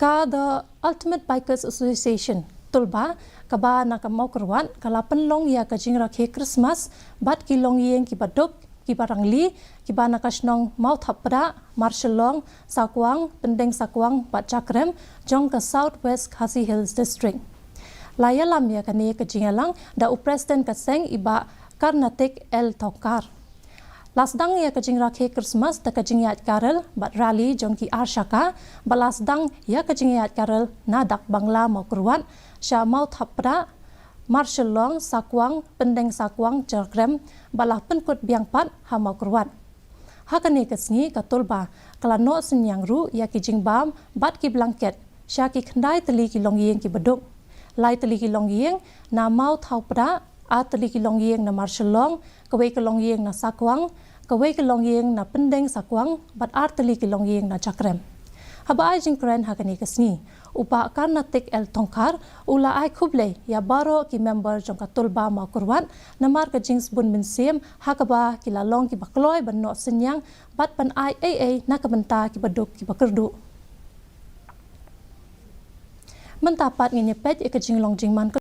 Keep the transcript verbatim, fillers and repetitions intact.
Ka The Ultimate Bikers Association, Tulba, kaba na ka Mawkyrwat, ka la pynlong ïa ka jingrakhe Christmas bad ki longïing kiba duk, kiba rangli, kiba na ka shnong Mawthapprah, Marshillong, Sakwang, Pyndeng Sakwang bad Jakrem jong ka South West Khasi Hills District. La ïalam ïa kane ka jingïalang da u President ka seng, i Bah Karnatik L Thongkhar. La sdang ïa ka jingrakhe Christmas da ka jingïaid carol bad rally jong ki ar shaka, bad la sdang ïa ka jingïaid carol na Dak Bangla Mawkyrwat sha Mawthapprah, Marshillong, Sakwang, Pyndeng Sakwang, Jakrem, bad la pynkut biang pat ha Mawkyrwat. Ha kane ka sngi ka Tulba ka la noh synñiang ruh ïa ki jingbam bad ki blanket sha ki khyndai tylli ki longïing kiba duk. Lai tylli ki longïing na Mawthapprah, ar tylli ki longïing na Marshillong, kawei ka longïing na Sakwang, kawei ka longïing na Pyndeng Sakwang, bad ar tylli ki longïing na Jakrem. Haba ai jingkren ha kane ka sngi, u Bah Karnatik L Thongkhar u la ai khublei ïa baroh ki member jong ka Tulba Mawkyrwat namar ka jingsbun mynsiem ha kaba ki la long kiba kloi ban noh synñiang bad ban ai ei ei na ka bynta kiba duk kiba kyrduh. Mynta pat ngin ïa peit ïa ka jinglong jingman